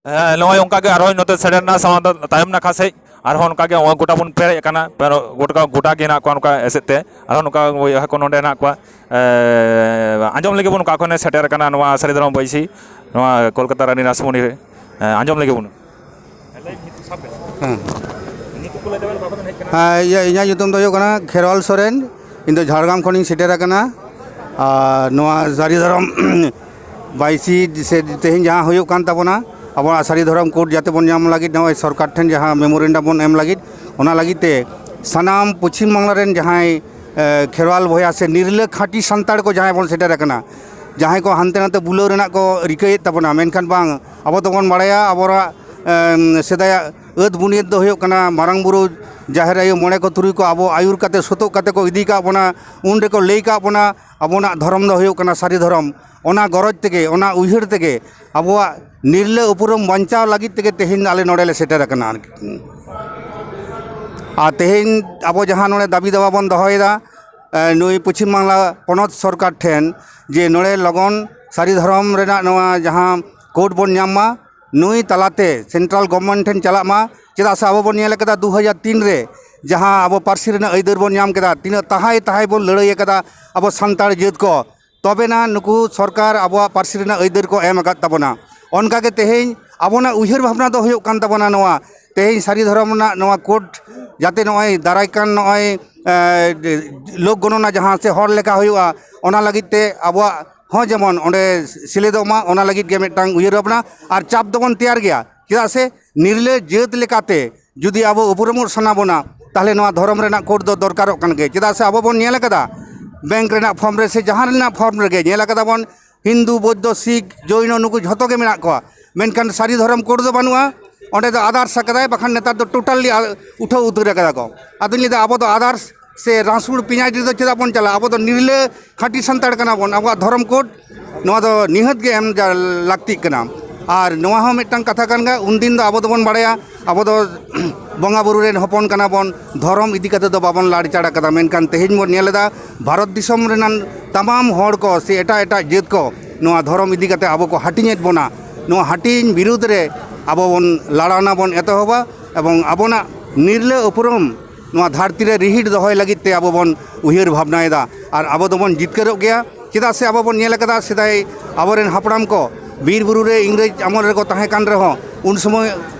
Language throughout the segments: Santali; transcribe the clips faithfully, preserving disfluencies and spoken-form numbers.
ᱦᱮᱸ, ᱱᱚᱜᱼᱚᱭ ᱚᱱᱠᱟ ᱜᱮ ᱟᱨᱦᱚᱸ ᱱᱚᱛᱮ ᱥᱮᱴᱮᱨ ᱨᱮᱱᱟᱜ ᱥᱟᱶ ᱛᱟᱭᱚᱢ ᱱᱟᱠᱷᱟ ᱥᱮᱫ ᱟᱨᱦᱚᱸ ᱚᱱᱠᱟ ᱜᱮ ᱜᱚᱴᱟ ᱵᱚᱱ ᱯᱮᱨᱮᱡ ᱟᱠᱟᱱᱟ, ᱯᱮᱨᱮᱡ ᱜᱚᱴᱟ, ᱜᱚᱴᱟ ᱜᱮ ᱦᱮᱱᱟᱜ ᱠᱚᱣᱟ ᱚᱱᱠᱟ ᱮᱥᱮᱫ ᱛᱮ᱾ ᱟᱨᱦᱚᱸ ᱱᱚᱝᱠᱟ ᱵᱚᱭᱦᱟ ᱠᱚ ᱱᱚᱰᱮ ᱦᱮᱱᱟᱜ ᱠᱚᱣᱟ᱾ ᱮᱸ, ᱟᱸᱡᱚᱢ ᱞᱮᱜᱮ ᱵᱚᱱ ᱚᱠᱟ ᱠᱷᱚᱱᱮ ᱥᱮᱴᱮᱨ ᱟᱠᱟᱱᱟ ᱱᱚᱣᱟ ᱥᱟᱹᱨᱤ ᱫᱷᱚᱨᱚᱢ ᱵᱟᱹᱭᱥᱤ, ᱱᱚᱣᱟ ᱠᱚᱞᱠᱟᱛᱟ ᱨᱟᱱᱤ ᱨᱟᱥᱢᱚᱱᱤ ᱨᱮ᱾ ᱮᱸ, ᱟᱸᱡᱚᱢ ᱞᱮᱜᱮ ᱵᱚᱱ᱾ ᱦᱮᱸ᱾ ᱦᱮᱸ, ᱤᱭᱟᱹ, ᱤᱧᱟᱹᱜ ᱧᱩᱛᱩᱢ ᱫᱚ ᱦᱩᱭᱩᱜ ᱠᱟᱱᱟ ᱠᱷᱮᱨᱣᱟᱞ ᱥᱚᱨᱮᱱ᱾ ᱤᱧ ᱫᱚ ᱡᱷᱟᱲᱜᱨᱟᱢ ᱠᱷᱚᱱᱤᱧ ᱥᱮᱴᱮᱨ ᱟᱠᱟᱱᱟ᱾ ᱟᱨ ᱱᱚᱣᱟ ᱥᱟᱹᱨᱤ ᱫᱷᱚᱨᱚᱢ ᱵᱟᱭᱥᱤ ᱥᱮ ᱛᱮᱦᱮᱧ ᱡᱟᱦᱟᱸ ᱦᱩᱭᱩᱜ ᱠᱟᱱ ᱛᱟᱵᱚᱱᱟ, ᱟᱵᱚᱣᱟᱜ ᱥᱟᱹᱨᱤ ᱫᱷᱚᱨᱚᱢ ᱠᱳᱰ ᱡᱟᱛᱮ ᱵᱚᱱ ᱧᱟᱢ ᱞᱟᱹᱜᱤᱫ, ᱱᱚᱜᱼᱚᱭ ᱥᱚᱨᱠᱟᱨ ᱴᱷᱮᱱ ᱡᱟᱦᱟᱸ ᱢᱮᱢᱳᱨᱮᱱᱰᱟᱢ ᱵᱚᱱ ᱮᱢ ᱞᱟᱹᱜᱤᱫ, ᱚᱱᱟ ᱞᱟᱹᱜᱤᱫ ᱛᱮ ᱥᱟᱱᱟᱢ ᱯᱚᱪᱷᱤᱢ ᱵᱟᱝᱞᱟ ᱨᱮᱱ ᱡᱟᱦᱟᱸᱭ, ᱮ, ᱠᱷᱮᱨᱣᱟᱞ ᱵᱚᱭᱦᱟ ᱥᱮ ᱱᱤᱨᱞᱟᱹ ᱠᱷᱟᱹᱴᱤ ᱥᱟᱱᱛᱟᱲ ᱠᱚ ᱡᱟᱦᱟᱸᱭ ᱵᱚᱱ ᱥᱮᱴᱮᱨ ᱟᱠᱟᱱᱟ, ᱡᱟᱦᱟᱸᱭ ᱠᱚ ᱦᱟᱱᱛᱮ ᱱᱟᱛᱮ ᱵᱩᱞᱟᱹᱣ ᱨᱮᱱᱟᱜ ᱠᱚ ᱨᱤᱠᱟᱹᱭᱮᱫ ᱛᱟᱵᱚᱱᱟ, ᱢᱮᱱᱠᱷᱟᱱ ᱵᱟᱝ, ᱟᱵᱚ ᱫᱚᱵᱚᱱ ᱵᱟᱲᱟᱭᱟ ᱟᱵᱚᱣᱟᱜ, ᱮᱢ, ᱥᱮᱫᱟᱭᱟᱜ ᱟᱹᱫ ᱵᱩᱱᱤᱭᱟᱹᱫ ᱫᱚ ᱦᱩᱭᱩᱜ ᱠᱟᱱᱟ ᱢᱟᱨᱟᱝ ᱵᱩᱨᱩ, ᱡᱟᱦᱮᱨ ᱟᱭᱳ, ᱢᱚᱬᱮ ᱠᱚ ᱛᱩᱨᱩᱭ ᱠᱚ ᱟᱵᱚ ᱟᱹᱭᱩᱨ ᱠᱟᱛᱮ, ᱥᱩᱛᱩᱜ ᱠᱟᱛᱮ ᱠᱚ ᱤᱫᱤ ᱠᱟᱜ ᱵᱚᱱᱟ᱾ ᱩᱱ ᱨᱮᱠᱚ ᱞᱟᱹᱭ ᱠᱟᱜ ᱵᱚᱱᱟ ᱟᱵᱚᱱᱟᱜ ᱫᱷᱚᱨᱚᱢ ᱫᱚ ᱦᱩᱭᱩᱜ ᱠᱟᱱᱟ ᱥᱟᱹᱨᱤ ᱫᱷᱚᱨᱚᱢ᱾ ᱚᱱᱟ ᱜᱚᱨᱚᱡᱽ ᱛᱮᱜᱮ, ᱚᱱᱟ ᱩᱭᱦᱟᱹᱨ ᱛᱮᱜᱮ ᱟᱵᱚᱣᱟᱜ ᱱᱤᱨᱞᱟᱹ ᱩᱯᱨᱩᱢ ᱵᱟᱧᱪᱟᱣ ᱞᱟᱹᱜᱤᱫ ᱛᱮᱜᱮ ᱛᱮᱦᱮᱧ ᱟᱞᱮ ᱱᱚᱰᱮ ᱞᱮ ᱥᱮᱴᱮᱨ ᱟᱠᱟᱱᱟ ᱟᱨᱠᱤ᱾ ᱟᱨ ᱛᱮᱦᱮᱧ ᱟᱵᱚ ᱡᱟᱦᱟᱸ ᱱᱚᱰᱮ ᱫᱟᱹᱵᱤ ᱫᱟᱵᱟ ᱵᱚᱱ ᱫᱚᱦᱚᱭᱮᱫᱟ, ᱮ, ᱱᱩᱭ ᱯᱚᱪᱷᱤᱢ ᱵᱟᱝᱞᱟ ᱯᱚᱱᱚᱛ ᱥᱚᱨᱠᱟᱨ ᱴᱷᱮᱱ ᱡᱮ ᱱᱚᱰᱮ ᱞᱚᱜᱚᱱ ᱥᱟᱹᱨᱤ ᱫᱷᱚᱨᱚᱢ ᱨᱮᱱᱟᱜ ᱱᱚᱣᱟ ᱡᱟᱦᱟᱸ ᱠᱳᱰ ᱵᱚᱱ ᱧᱟᱢ ᱢᱟ, ᱱᱩᱭ ᱛᱟᱞᱟᱛᱮ ᱥᱮᱱᱴᱨᱟᱞ ᱜᱚᱵᱷᱚᱨᱱᱢᱮᱱᱴ ᱴᱷᱮᱱ ᱪᱟᱞᱟᱜ ᱢᱟ᱾ ᱪᱮᱫᱟᱜ ᱥᱮ ᱟᱵᱚ ᱵᱚᱱ ᱧᱮᱞ ᱟᱠᱟᱫᱟ ᱫᱩ ᱦᱟᱡᱟᱨ ᱛᱤᱱ ᱨᱮ ᱡᱟᱦᱟᱸ ᱟᱵᱚ ᱯᱟᱹᱨᱥᱤ ᱨᱮᱱᱟᱜ ᱟᱹᱭᱫᱟᱹᱨ ᱵᱚᱱ ᱧᱟᱢ ᱠᱮᱫᱟ, ᱛᱤᱱᱟᱹᱜ ᱛᱟᱦᱟᱭ ᱛᱟᱦᱟᱭ ᱵᱚᱱ ᱞᱟᱹᱲᱦᱟᱹᱭ ᱟᱠᱟᱫᱟ ᱟᱵᱚ ᱥᱟᱱᱛᱟᱲ ᱡᱟᱹᱛ ᱠᱚ, ᱛᱚᱵᱮᱱᱟ ᱱᱩᱠᱩ ᱥᱚᱨᱠᱟᱨ ᱟᱵᱚᱣᱟᱜ ᱯᱟᱹᱨᱥᱤ ᱨᱮᱱᱟᱜ ᱟᱹᱭᱫᱟᱹᱨ ᱠᱚ ᱮᱢ ᱟᱠᱟᱫ ᱛᱟᱵᱚᱱᱟ᱾ ᱚᱱᱠᱟᱜᱮ ᱛᱮᱦᱮᱧ ᱟᱵᱚᱱᱟᱜ ᱩᱭᱦᱟᱹᱨ ᱵᱷᱟᱵᱽᱱᱟ ᱫᱚ ᱦᱩᱭᱩᱜ ᱠᱟᱱ ᱛᱟᱵᱚᱱᱟ ᱱᱚᱣᱟ, ᱛᱮᱦᱮᱧ ᱥᱟᱹᱨᱤ ᱫᱷᱚᱨᱚᱢ ᱨᱮᱱᱟᱜ ᱱᱚᱣᱟ ᱠᱳᱰ ᱡᱟᱛᱮ ᱱᱚᱜᱼᱚᱭ ᱫᱟᱨᱟᱭ ᱠᱟᱱ ᱱᱚᱜᱼᱚᱭ, ᱮ, ᱞᱳᱠ ᱜᱚᱱᱚᱱᱟ ᱡᱟᱦᱟᱸ ᱥᱮ ᱦᱚᱲ ᱞᱮᱠᱟ ᱦᱩᱭᱩᱜᱼᱟ, ᱚᱱᱟ ᱞᱟᱹᱜᱤᱫ ᱛᱮ ᱟᱵᱚᱣᱟᱜ ᱦᱚᱸ ᱡᱮᱢᱚᱱ ᱚᱸᱰᱮ ᱥᱮᱞᱮᱫᱚᱜ ᱢᱟ, ᱚᱱᱟ ᱞᱟᱹᱜᱤᱫ ᱜᱮ ᱢᱤᱫᱴᱟᱝ ᱩᱭᱦᱟᱹᱨ ᱵᱷᱟᱵᱽᱱᱟ ᱟᱨ ᱪᱟᱯ ᱫᱚᱵᱚᱱ ᱛᱮᱭᱟᱨ ᱜᱮᱭᱟ᱾ ᱪᱮᱫᱟᱜ ᱥᱮ ᱱᱤᱨᱞᱟᱹ ᱡᱟᱹᱛ ᱞᱮᱠᱟᱛᱮ ᱡᱩᱫᱤ ᱟᱵᱚ ᱩᱯᱨᱩᱢᱚᱜ ᱥᱟᱱᱟ ᱵᱚᱱᱟ, ᱛᱟᱦᱚᱞᱮ ᱱᱚᱣᱟ ᱫᱷᱚᱨᱚᱢ ᱨᱮᱱᱟᱜ ᱠᱳᱰ ᱫᱚ ᱫᱚᱨᱠᱟᱨᱚᱜ ᱠᱟᱱ ᱜᱮ᱾ ᱪᱮᱫᱟᱜ ᱥᱮ ᱟᱵᱚ ᱵᱚᱱ ᱧᱮᱞ ᱟᱠᱟᱫᱟ, ᱵᱮᱝᱠ ᱨᱮᱱᱟᱜ ᱯᱷᱚᱨᱢ ᱨᱮ ᱥᱮ ᱡᱟᱦᱟᱸ ᱨᱮᱱᱟᱜ ᱯᱷᱚᱨᱢ ᱨᱮᱜᱮ ᱧᱮᱞ ᱟᱠᱟᱫᱟ ᱵᱚᱱ, ᱦᱤᱱᱫᱩ, ᱵᱳᱫᱽᱫᱷᱚ, ᱥᱤᱠᱷ, ᱡᱚᱭᱱᱚ, ᱱᱩᱠᱩ ᱡᱷᱚᱛᱚ ᱜᱮ ᱢᱮᱱᱟᱜ ᱠᱚᱣᱟ, ᱢᱮᱱᱠᱷᱟᱱ ᱥᱟᱹᱨᱤ ᱫᱷᱚᱨᱚᱢ ᱠᱳᱰ ᱫᱚ ᱵᱟᱹᱱᱩᱜᱼᱟ᱾ ᱚᱸᱰᱮ ᱫᱚ ᱟᱫᱟᱨᱥ ᱟᱠᱟᱫᱟᱭ, ᱵᱟᱠᱷᱟᱱ ᱱᱮᱛᱟᱨ ᱫᱚ ᱴᱳᱴᱟᱞᱤ ᱩᱴᱷᱟᱹᱣ ᱩᱛᱟᱹᱨ ᱟᱠᱟᱫᱟ ᱠᱚ᱾ ᱟᱫᱚᱧ ᱞᱟᱹᱭᱫᱟ, ᱟᱵᱚ ᱫᱚ ᱟᱫᱟᱨᱥ ᱥᱮ ᱨᱟᱥᱩᱲ ᱯᱮᱸᱭᱟᱡᱽ ᱨᱮᱫᱚ ᱪᱮᱫᱟᱜ ᱵᱚᱱ ᱪᱟᱞᱟᱜᱼᱟ? ᱟᱵᱚ ᱫᱚ ᱱᱤᱨᱞᱟᱹ ᱠᱷᱟᱹᱴᱤ ᱥᱟᱱᱛᱟᱲ ᱠᱟᱱᱟ ᱵᱚᱱ, ᱟᱵᱚᱣᱟᱜ ᱫᱷᱚᱨᱚᱢ ᱠᱳᱰ ᱱᱚᱣᱟ ᱫᱚ ᱱᱤᱦᱟᱹᱛ ᱜᱮ ᱮᱢ ᱡᱟ-, ᱞᱟᱹᱠᱛᱤᱜ ᱠᱟᱱᱟ᱾ ᱟᱨ ᱱᱚᱣᱟ ᱦᱚᱸ ᱢᱤᱫᱴᱟᱝ ᱠᱟᱛᱷᱟ ᱠᱟᱱ ᱜᱮᱭᱟ, ᱩᱱᱫᱤᱱ ᱫᱚ ᱟᱵᱚ ᱫᱚᱵᱚᱱ ᱵᱟᱲᱟᱭᱟ, ᱟᱵᱚ ᱫᱚ ᱵᱚᱸᱜᱟ ᱵᱩᱨᱩ ᱨᱮᱱ ᱦᱚᱯᱚᱱ ᱠᱟᱱᱟ ᱵᱚᱱ, ᱫᱷᱚᱨᱚᱢ ᱤᱫᱤ ᱠᱟᱛᱮ ᱫᱚ ᱵᱟᱵᱚᱱ ᱞᱟᱲᱪᱟᱲ ᱟᱠᱟᱫᱟ᱾ ᱢᱮᱱᱠᱷᱟᱱ ᱛᱮᱦᱮᱧ ᱵᱚᱱ ᱧᱮᱞ ᱮᱫᱟ, ᱵᱷᱟᱨᱚᱛ ᱫᱤᱥᱚᱢ ᱨᱮᱱᱟᱜ ᱛᱟᱢᱟᱢ ᱦᱚᱲ ᱠᱚ ᱥᱮ ᱮᱴᱟᱜ ᱮᱴᱟᱜ ᱡᱟᱹᱛ ᱠᱚ ᱱᱚᱣᱟ ᱫᱷᱚᱨᱚᱢ ᱤᱫᱤ ᱠᱟᱛᱮ ᱟᱵᱚ ᱠᱚ ᱦᱟᱹᱴᱤᱧᱮᱫ ᱵᱚᱱᱟ᱾ ᱱᱚᱣᱟ ᱦᱟᱹᱴᱤᱧ ᱵᱤᱨᱩᱫᱽ ᱨᱮ ᱟᱵᱚ ᱵᱚᱱ ᱞᱟᱲᱟᱣᱱᱟ ᱵᱚᱱ ᱮᱛᱚᱦᱚᱵᱟ, ᱮᱵᱚᱝ ᱟᱵᱚᱱᱟᱜ ᱱᱤᱨᱞᱟᱹ ᱩᱯᱨᱩᱢ ᱱᱚᱣᱟ ᱫᱷᱟᱹᱨᱛᱤ ᱨᱮ ᱨᱤᱦᱤᱴ ᱫᱚᱦᱚᱭ ᱞᱟᱹᱜᱤᱫ ᱛᱮ ᱟᱵᱚ ᱵᱚᱱ ᱩᱭᱦᱟᱹᱨ ᱵᱷᱟᱵᱽᱱᱟᱭᱮᱫᱟ᱾ ᱟᱨ ᱟᱵᱚ ᱫᱚᱵᱚᱱ ᱡᱤᱛᱠᱟᱹᱨᱚᱜ ᱜᱮᱭᱟ, ᱪᱮᱫᱟᱜ ᱥᱮ ᱟᱵᱚ ᱵᱚᱱ ᱧᱮᱞ ᱟᱠᱟᱫᱟ, ᱥᱮᱫᱟᱭ ᱟᱵᱚᱨᱮᱱ ᱦᱟᱯᱲᱟᱢ ᱠᱚ ᱵᱤᱨ ᱵᱩᱨᱩ ᱨᱮ ᱤᱝᱨᱮᱡᱽ ᱟᱢᱚᱞ ᱨᱮᱠᱚ ᱛᱟᱦᱮᱸ ᱠᱟᱱ ᱨᱮᱦᱚᱸ, ᱩᱱ ᱥᱚᱢᱚᱭ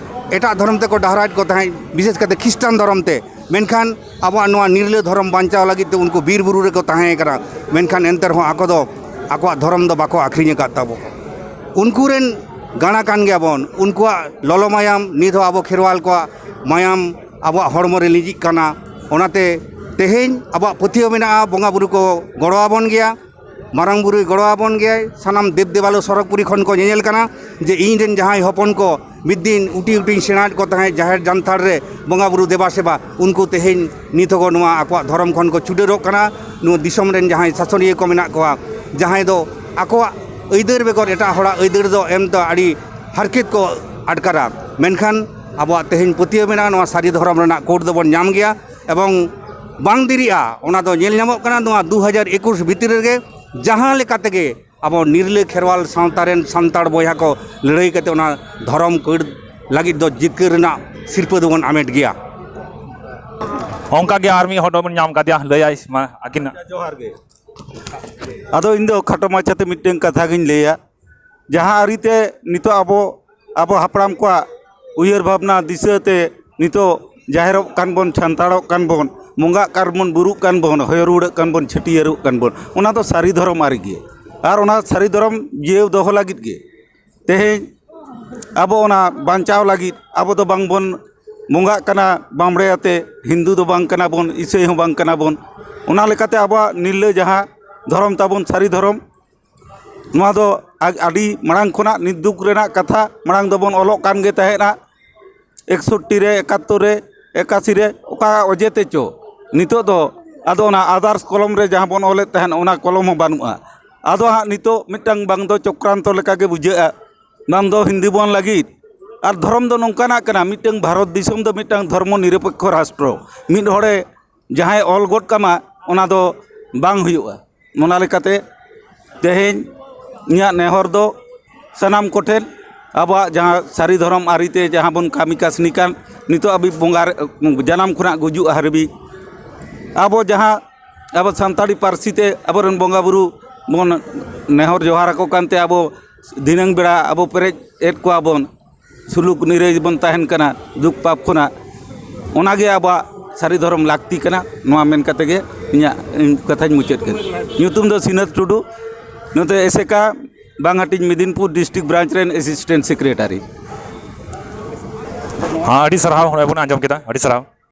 ᱮᱴᱟᱜ ᱫᱷᱚᱨᱚᱢ ᱛᱮᱠᱚ ᱰᱟᱦᱨᱟᱣᱮᱫ ᱠᱚ ᱛᱟᱦᱮᱸᱫ, ᱵᱤᱥᱮᱥ ᱠᱟᱛᱮ ᱠᱷᱨᱤᱥᱴᱟᱱ ᱫᱷᱚᱨᱚᱢ ᱛᱮ᱾ ᱢᱮᱱᱠᱷᱟᱱ ᱟᱵᱚᱣᱟᱜ ᱱᱚᱣᱟ ᱱᱤᱨᱞᱟᱹ ᱫᱷᱚᱨᱚᱢ ᱵᱟᱧᱪᱟᱣ ᱞᱟᱹᱜᱤᱫ ᱛᱮ ᱩᱱᱠᱩ ᱵᱤᱨ ᱵᱩᱨᱩ ᱨᱮᱠᱚ ᱛᱟᱦᱮᱸ ᱠᱟᱱᱟ, ᱢᱮᱱᱠᱷᱟᱱ ᱮᱱᱛᱮ ᱨᱮᱦᱚᱸ ᱟᱠᱚ ᱫᱚ ᱟᱠᱚᱣᱟᱜ ᱫᱷᱚᱨᱚᱢ ᱫᱚ ᱵᱟᱠᱚ ᱟᱹᱠᱷᱨᱤᱧ ᱟᱠᱟᱫ ᱛᱟᱵᱚ᱾ ᱩᱱᱠᱩ ᱨᱮᱱ ᱜᱟᱬᱟ ᱠᱟᱱ ᱜᱮᱭᱟᱵᱚᱱ, ᱩᱱᱠᱩᱣᱟᱜ ᱞᱚᱞᱚ ᱢᱟᱭᱟᱢ ᱱᱤᱛ ᱦᱚᱸ ᱟᱵᱚ ᱠᱷᱮᱨᱣᱟᱞ ᱠᱚᱣᱟᱜ ᱢᱟᱭᱟᱢ ᱟᱵᱚᱣᱟᱜ ᱦᱚᱲᱢᱚ ᱨᱮ ᱞᱤᱸᱡᱤᱜ ᱠᱟᱱᱟ᱾ ᱚᱱᱟᱛᱮ ᱛᱮᱦᱮᱧ ᱟᱵᱚᱣᱟᱜ ᱯᱟᱹᱛᱭᱟᱹᱣ ᱢᱮᱱᱟᱜᱼᱟ, ᱵᱚᱸᱜᱟ ᱵᱩᱨᱩ ᱠᱚ ᱜᱚᱲᱚ ᱟᱵᱚᱱ ᱜᱮᱭᱟ, ᱢᱟᱨᱟᱝ ᱵᱩᱨᱩᱭ ᱜᱚᱲᱚ ᱟᱵᱚᱱ ᱜᱮᱭᱟᱭ᱾ ᱥᱟᱱᱟᱢ ᱫᱮᱵ ᱫᱮᱵᱟᱞᱳ ᱥᱚᱨᱚᱜᱽᱯᱩᱨᱤ ᱠᱷᱚᱱ ᱠᱚ ᱧᱮᱧᱮᱞ ᱠᱟᱱᱟ ᱡᱮ ᱤᱧ ᱨᱮᱱ ᱡᱟᱦᱟᱸᱭ ᱦᱚᱯᱚᱱ ᱠᱚ ᱢᱤᱫ ᱫᱤᱱ ᱩᱴᱤ ᱩᱴᱤᱧ ᱥᱮᱬᱟᱭᱮᱫ ᱠᱚ ᱛᱟᱦᱮᱸᱫ ᱡᱟᱦᱮᱨ ᱡᱟᱱᱛᱷᱟᱲ ᱨᱮ ᱵᱚᱸᱜᱟ ᱵᱩᱨᱩ ᱫᱮᱵᱟ ᱥᱮᱵᱟ, ᱩᱱᱠᱩ ᱛᱮᱦᱮᱧ ᱱᱤᱛᱚᱜ ᱱᱚᱣᱟ ᱟᱠᱚᱣᱟᱜ ᱫᱷᱚᱨᱚᱢ ᱠᱷᱚᱱ ᱠᱚ ᱪᱩᱰᱟᱹᱨᱚᱜ ᱠᱟᱱᱟ᱾ ᱱᱚᱣᱟ ᱫᱤᱥᱚᱢ ᱨᱮᱱ ᱡᱟᱦᱟᱸᱭ ᱥᱟᱥᱚᱱᱤᱭᱟᱹ ᱠᱚ ᱢᱮᱱᱟᱜ ᱠᱚᱣᱟ, ᱡᱟᱦᱟᱸᱭ ᱫᱚ ᱟᱠᱚᱣᱟᱜ ᱟᱹᱭᱫᱟᱹᱨ ᱵᱮᱜᱚᱨ ᱮᱴᱟᱜ ᱦᱚᱲᱟᱜ ᱟᱹᱭᱫᱟᱹᱨ ᱫᱚ ᱮᱢ ᱫᱚ ᱟᱹᱰᱤ ᱦᱟᱨᱠᱮᱛ ᱠᱚ ᱟᱴᱠᱟᱨᱟ, ᱢᱮᱱᱠᱷᱟᱱ ᱟᱵᱚᱣᱟᱜ ᱛᱮᱦᱮᱧ ᱯᱟᱹᱛᱭᱟᱹᱣ ᱢᱮᱱᱟᱜᱼᱟ, ᱱᱚᱣᱟ ᱥᱟᱹᱨᱤ ᱫᱷᱚᱨᱚᱢ ᱨᱮᱱᱟᱜ ᱠᱳᱰ ᱫᱚᱵᱚᱱ ᱧᱟᱢ ᱜᱮᱭᱟ᱾ ᱮᱵᱚᱝ ᱵᱟᱝ ᱫᱮᱨᱤᱜᱼᱟ, ᱚᱱᱟ ᱫᱚ ᱧᱮᱞ ᱧᱟᱢᱚᱜ ᱠᱟᱱᱟ ᱱᱚᱣᱟ ᱫᱩ ᱦᱟᱡᱟᱨ ᱮᱠᱩᱥ ᱵᱷᱤᱛᱨᱤ ᱨᱮᱜᱮ ᱡᱟᱦᱟᱸ ᱞᱮᱠᱟ ᱛᱮᱜᱮ ᱟᱵᱚ ᱱᱤᱨᱞᱟᱹ ᱠᱷᱮᱨᱣᱟᱞ ᱥᱟᱶᱛᱟ ᱨᱮᱱ ᱥᱟᱱᱛᱟᱲ ᱵᱚᱭᱦᱟ ᱠᱚ ᱞᱟᱹᱲᱦᱟᱹᱭ ᱠᱟᱛᱮ ᱚᱱᱟ ᱫᱷᱚᱨᱚᱢ ᱠᱟᱹᱲ ᱞᱟᱹᱜᱤᱫ ᱫᱚ ᱡᱤᱛᱠᱟᱹᱨ ᱨᱮᱱᱟᱜ ᱥᱤᱨᱯᱟᱹ ᱫᱚᱵᱚᱱ ᱟᱢᱮᱴ ᱜᱮᱭᱟ᱾ ᱚᱱᱠᱟ ᱜᱮ ᱟᱨ ᱢᱤᱫ ᱦᱚᱲ ᱵᱚᱱ ᱧᱟᱢ ᱠᱟᱫᱮᱭᱟ, ᱞᱟᱹᱭᱟᱭ ᱢᱟ ᱟᱹᱠᱤᱱᱟᱜ᱾ ᱡᱚᱦᱟᱨ ᱜᱮ᱾ ᱟᱫᱚ ᱤᱧ ᱫᱚ ᱠᱷᱟᱴᱚ ᱢᱟᱪᱷᱟᱛᱮ ᱢᱤᱫᱴᱮᱱ ᱠᱟᱛᱷᱟ ᱜᱤᱧ ᱞᱟᱹᱭᱟ᱾ ᱡᱟᱦᱟᱸ ᱟᱹᱨᱤᱛᱮ ᱱᱤᱛᱚᱜ ᱟᱵᱚ ᱟᱵᱚ ᱦᱟᱯᱲᱟᱢ ᱠᱚᱣᱟᱜ ᱩᱭᱦᱟᱹᱨ ᱵᱷᱟᱵᱽᱱᱟ ᱫᱤᱥᱟᱹᱛᱮ ᱱᱤᱛᱚᱜ ᱡᱟᱦᱮᱨᱚᱜ ᱠᱟᱱ ᱵᱚᱱ, ᱥᱟᱱᱛᱟᱲᱚᱜ ᱠᱟᱱ ᱵᱚᱱ, ᱵᱚᱸᱜᱟᱜ ᱠᱟᱱ ᱵᱚᱱ, ᱵᱩᱨᱩᱜ ᱠᱟᱱ ᱵᱚᱱ, ᱦᱚᱭᱚ ᱨᱩᱣᱟᱹᱲᱚᱜ ᱠᱟᱱ ᱵᱚᱱ, ᱪᱷᱟᱹᱴᱭᱟᱹᱨᱚᱜ ᱠᱟᱱ ᱵᱚᱱ, ᱚᱱᱟ ᱫᱚ ᱥᱟᱹᱨᱤ ᱫᱷᱚᱨᱚᱢ ᱟᱹᱨᱤ ᱜᱮ᱾ ᱟᱨ ᱚᱱᱟ ᱥᱟᱹᱨᱤ ᱫᱷᱚᱨᱚᱢ ᱡᱤᱭᱟᱹᱣ ᱫᱚᱦᱚ ᱞᱟᱹᱜᱤᱫ ᱜᱮ ᱛᱮᱦᱮᱧ ᱟᱵᱚ ᱚᱱᱟ ᱵᱟᱧᱪᱟᱣ ᱞᱟᱹᱜᱤᱫ ᱟᱵᱚ ᱫᱚ ᱵᱟᱝ ᱵᱚᱱ ᱵᱚᱸᱜᱟᱜ ᱠᱟᱱᱟ ᱵᱟᱢᱲᱮ ᱟᱛᱮ, ᱦᱤᱱᱫᱩ ᱫᱚ ᱵᱟᱝ ᱠᱟᱱᱟ ᱵᱚᱱ, ᱤᱥᱟᱹᱭ ᱦᱚᱸ ᱵᱟᱝ ᱠᱟᱱᱟ ᱵᱚᱱ᱾ ᱚᱱᱟ ᱞᱮᱠᱟᱛᱮ ᱟᱵᱚᱣᱟᱜ ᱱᱤᱨᱞᱟᱹ ᱡᱟᱦᱟᱸ ᱫᱷᱚᱨᱚᱢ ᱛᱟᱵᱚᱱ, ᱥᱟᱹᱨᱤ ᱫᱷᱚᱨᱚᱢ, ᱱᱚᱣᱟ ᱫᱚ ᱟ- ᱟᱹᱰᱤ ᱢᱟᱲᱟᱝ ᱠᱷᱚᱱᱟᱜ ᱱᱤᱛ ᱫᱩᱜ ᱨᱮᱱᱟᱜ ᱠᱟᱛᱷᱟ᱾ ᱢᱟᱲᱟᱝ ᱫᱚᱵᱚᱱ ᱚᱞᱚᱜ ᱠᱟᱱ ᱜᱮ ᱛᱟᱦᱮᱸᱫᱼᱟ, ᱮᱠᱥᱚᱴᱴᱤ ᱨᱮ, ᱮᱠᱟᱛᱛᱳᱨ ᱨᱮ, ᱮᱠᱟᱥᱤ ᱨᱮ, ᱚᱠᱟ ᱚᱡᱮ ᱛᱮ ᱪᱚ ᱱᱤᱛᱚᱜ ᱫᱚ ᱟᱫᱚ ᱚᱱᱟ ᱟᱫᱟᱨᱥ ᱠᱚᱞᱚᱢ ᱨᱮ ᱡᱟᱦᱟᱸ ᱵᱚᱱ ᱚᱞᱮᱫ ᱛᱟᱦᱮᱸᱫ, ᱚᱱᱟ ᱠᱚᱞᱚᱢ ᱦᱚᱸ ᱵᱟᱹᱱᱩᱜᱼᱟ᱾ ᱟᱫᱚ ᱦᱟᱸᱜ ᱱᱤᱛᱚᱜ ᱢᱤᱫᱴᱟᱝ ᱵᱟᱝ ᱫᱚ ᱪᱚᱠᱨᱟᱱᱛᱚ ᱞᱮᱠᱟ ᱜᱮ ᱵᱩᱡᱷᱟᱹᱜᱼᱟ, ᱵᱟᱝ ᱫᱚ ᱦᱤᱱᱫᱤ ᱵᱚᱱ ᱞᱟᱹᱜᱤᱫ᱾ ᱟᱨ ᱫᱷᱚᱨᱚᱢ ᱫᱚ ᱱᱚᱝᱠᱟᱱᱟᱜ ᱠᱟᱱᱟ, ᱢᱤᱫᱴᱟᱝ ᱵᱷᱟᱨᱚᱛ ᱫᱤᱥᱚᱢ ᱫᱚ ᱢᱤᱫᱴᱟᱝ ᱫᱷᱚᱨᱢᱚ ᱱᱤᱨᱚᱯᱮᱠᱠᱷᱚ ᱨᱟᱥᱴᱨᱚ᱾ ᱢᱤᱫ ᱦᱚᱲᱮ ᱡᱟᱦᱟᱸᱭ ᱚᱞ ᱜᱚᱫ ᱠᱟᱢᱟ, ᱚᱱᱟ ᱫᱚ ᱵᱟᱝ ᱦᱩᱭᱩᱜᱼᱟ᱾ ᱚᱱᱟ ᱞᱮᱠᱟᱛᱮ ᱛᱮᱦᱮᱧ ᱤᱧᱟᱹᱜ ᱱᱮᱦᱚᱨ ᱫᱚ ᱥᱟᱱᱟᱢ ᱠᱚᱴᱷᱮᱱ ᱟᱵᱚᱣᱟᱜ ᱡᱟᱦᱟᱸ ᱥᱟᱹᱨᱤ ᱫᱷᱚᱨᱚᱢ ᱟᱹᱨᱤᱛᱮ ᱡᱟᱦᱟᱸ ᱵᱚᱱ ᱠᱟᱹᱢᱤ ᱠᱟᱹᱥᱱᱤ ᱠᱟᱱ, ᱱᱤᱛᱚᱜ ᱦᱟᱹᱵᱤᱡ ᱵᱚᱸᱜᱟ ᱨᱮ, ᱡᱟᱱᱟᱢ ᱠᱷᱚᱱᱟᱜ ᱜᱩᱡᱩᱜ ᱦᱟᱹᱵᱤᱡ ᱟᱵᱚ ᱡᱟᱦᱟᱸ ᱟᱵᱚ ᱥᱟᱱᱛᱟᱲᱤ ᱯᱟᱹᱨᱥᱤ ᱛᱮ ᱟᱵᱚᱨᱮᱱ ᱵᱚᱸᱜᱟ ᱵᱩᱨᱩ ᱵᱚᱱ ᱱᱮᱦᱚᱨ ᱡᱚᱦᱟᱨ ᱟᱠᱚ ᱠᱟᱱᱛᱮ ᱟᱵᱚ ᱫᱷᱤᱱᱟᱹᱝ ᱵᱮᱲᱟ ᱟᱵᱚ ᱯᱮᱨᱮᱡ ᱮᱫ ᱠᱚᱣᱟ ᱵᱚᱱ, ᱥᱩᱞᱩᱠ ᱱᱤᱨᱟᱹᱭ ᱵᱚᱱ ᱛᱟᱦᱮᱱ ᱠᱟᱱᱟ ᱫᱩᱠ ᱯᱟᱯ ᱠᱷᱚᱱᱟᱜ᱾ ᱚᱱᱟᱜᱮ ᱟᱵᱚᱣᱟᱜ ᱥᱟᱹᱨᱤ ᱫᱷᱚᱨᱚᱢ ᱞᱟᱹᱠᱛᱤ ᱠᱟᱱᱟ᱾ ᱱᱚᱣᱟ ᱢᱮᱱ ᱠᱟᱛᱮ ᱜᱮ ᱤᱧᱟᱹᱜ, ᱤᱧ ᱠᱟᱛᱷᱟᱧ ᱢᱩᱪᱟᱹᱫ ᱠᱮᱫᱟ᱾ ᱧᱩᱛᱩᱢ ᱫᱚ ᱥᱤᱱᱟᱹᱛ ᱴᱩᱰᱩ, ᱱᱚᱛᱮ ᱮᱥᱮᱠᱟ ᱵᱟᱝᱦᱟᱹᱴᱤᱧ ᱢᱮᱫᱤᱱᱯᱩᱨ ᱰᱤᱥᱴᱨᱤᱠᱴ ᱵᱨᱟᱧᱪ ᱨᱮᱱ ᱮᱥᱤᱥᱴᱮᱱᱴ ᱥᱮᱠᱨᱮᱴᱟᱨᱤ᱾ ᱦᱮᱸ, ᱟᱹᱰᱤ ᱥᱟᱨᱦᱟᱣ᱾ ᱱᱚᱜᱼᱚᱭ ᱵᱚᱱ ᱟᱸᱡᱚᱢ ᱠᱮᱫᱟ, ᱟᱹᱰᱤ ᱥᱟᱨᱦᱟᱣ᱾